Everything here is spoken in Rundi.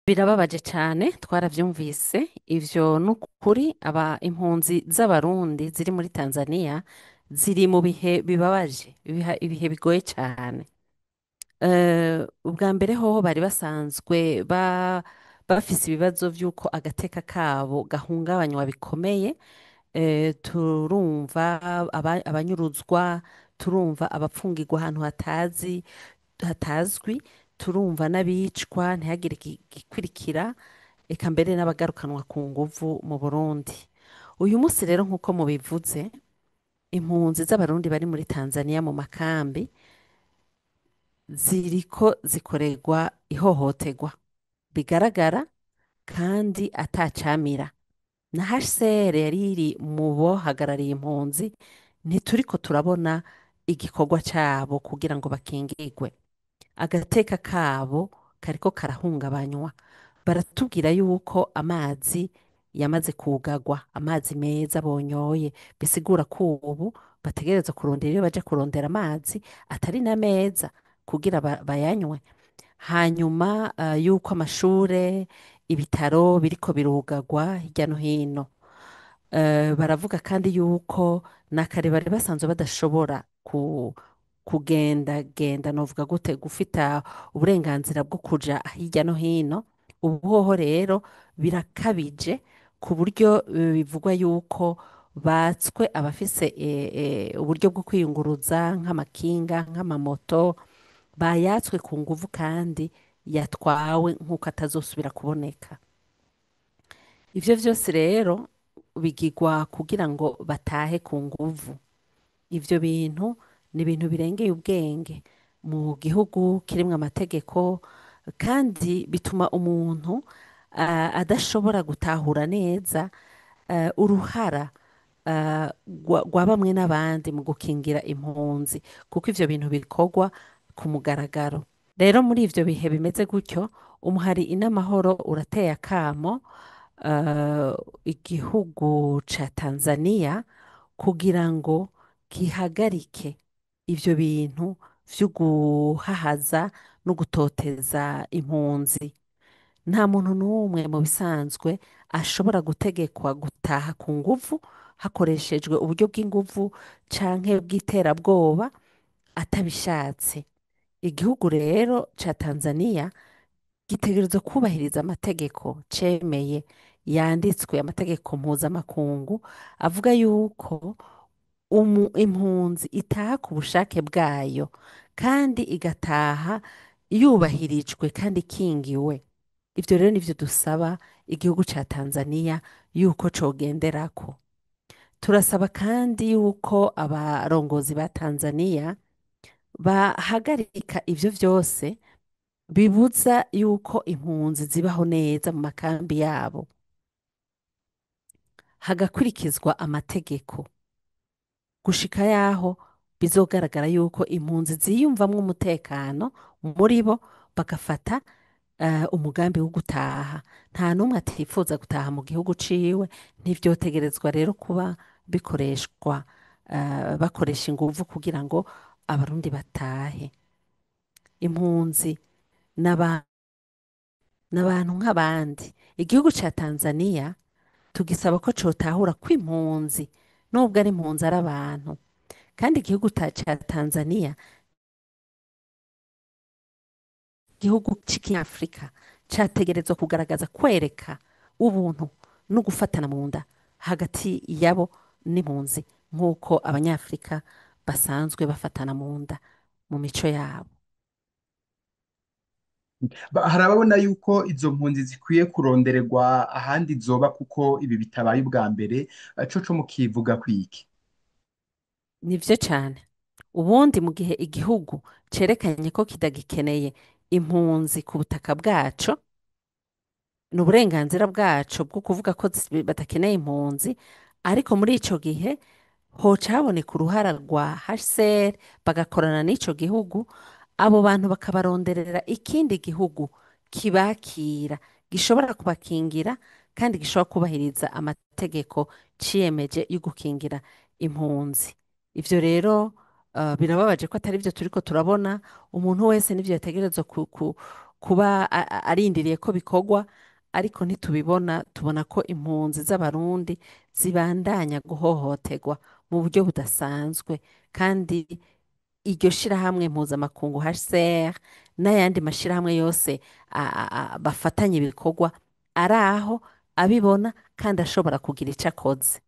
Birababaje cane, twaravyumvise ivyo. N'ukuri, aba impunzi z'Abarundi ziri muri Tanzania ziri mu bihe bibabaje, ibihe bigoye cane. Ubwa mbere hoho bari basanzwe bafise ibibazo vy'uko agateka kabo gahungabanywa bikomeye. Turumva abanyuruzwa, turumva abapfungirwa ahantu hatazi hatazwi, turumva n'abicwa ntihagire igikurikira, eka mbere n'abagarukanwa ku nguvu mu Burundi. Uyu munsi rero, nk'uko mubivuze, impunzi z'Abarundi bari muri Tanzania mu makambi ziriko zikorerwa ihohoterwa bigaragara kandi atacamira. Na HCR yari iri mu bohagarariye impunzi, ntituriko turabona igikorwa cabo kugira ngo bakingirwe. Agateka kabo kariko karahungabanywa. Baratubwira yuko amazi yamaze kugagwa, amazi meza bonyoye, bisigura ko ubu bategerezwa kurondera iyo baja kurondera amazi atari na meza kugira bayanywe. Hanyuma yuko amashure, ibitaro biriko birugagwa hirya no hino. Baravuga kandi yuko na kare bari basanzwe badashobora kugendagenda, novuga gute, gufita uburenganzira bwo kuja hirya no hino. Ubu hoho rero birakabije ku buryo bivugwa yuko batswe abafise uburyo bwo kwiyunguruza nk'amakinga, nk'amamoto, bayatswe ku nguvu kandi yatwawe nk'uko atazosubira kuboneka. Ivyo vyose rero bigirwa kugira ngo batahe ku nguvu. Ivyo bintu ni ibintu birengeye ubwenge mu gihugu kirimwo amategeko, kandi bituma umuntu adashobora gutahura neza uruhara rwa bamwe n'abandi mu gukingira impunzi, kuko ivyo bintu bikorwa ku mugaragaro. Rero muri ivyo bihe bimeze gutyo, umuhari Inamahoro urateye akamo igihugu ca Tanzania kugira ngo gihagarike ivyo bintu vyo guhahaza no gutoteza impunzi. Nta muntu n'umwe mu bisanzwe ashobora gutegekwa gutaha ku nguvu hakoreshejwe uburyo bw'inguvu canke bw'iterabwoba atabishatse. Igihugu rero ca Tanzania gitegerezwa kubahiriza amategeko cemeye yanditswe, amategeko mpuzamakungu avuga yuko impunzi itaha ku bushake bwayo kandi igataha yubahirijwe kandi ikingiwe. Ivyo rero nivyo dusaba igihugu ca Tanzania yuko cogenderako. Turasaba kandi yuko abarongozi ba Tanzania bahagarika ivyo vyose bibuza yuko impunzi zibaho neza mu makambi yabo, hagakurikizwa amategeko gushika yaho bizogaragara yuko impunzi ziyumvamwo umutekano muri bo, bagafata umugambi wo gutaha. Nta n'umwe atifuza gutaha mu gihugu ciwe, ntivyotegerezwa rero kuba bikoreshwa, bakoresha inguvu kugira ngo Abarundi batahe. Impunzi n'abantu nk'abandi. Igihugu ca Tanzania tugisaba ko cotahura ko impunzi, nubwo ari impunzi, ari abantu, kandi igihugu ca Tanzania, igihugu c'ikinyafrika, categerezwa kugaragaza kwereka ubuntu no gufatana mu nda hagati yabo n'impunzi, nk'uko Abanyafrika basanzwe bafatana mu nda mu mico yabo. Hari ababona yuko izo mpunzi zikwiye kurondererwa ahandi zoba, kuko ibi bitabaye ubwa mbere. Coco mukivuga kwiki? Nivyo cane. Ubundi mu gihe igihugu cerekanye ko kitagikeneye impunzi ku butaka bwaco, ni uburenganzira bwaco bwo kuvuga ko badakeneye impunzi, ariko muri ico gihe hoca haboneka uruhara rwa HCR, bagakorana n'ico gihugu, abo bantu bakabaronderera ikindi gihugu kibakira, gishobora kubakingira kandi gishobora kubahiriza amategeko ciyemeje yo gukingira impunzi. Ivyo rero birababaje ko atari byo turiko turabona. Umuntu wese nivyo yategerezwa kuba arindiriye ko bikorwa, ariko ntitubibona. Tubona ko impunzi z'Abarundi zibandanya guhohoterwa mu buryo budasanzwe, kandi iryo shirahamwe mpuzamakungu HCR n'ayandi mashirahamwe yose bafatanya ibikorwa ari aho abibona kandi ashobora kugira ico akoze.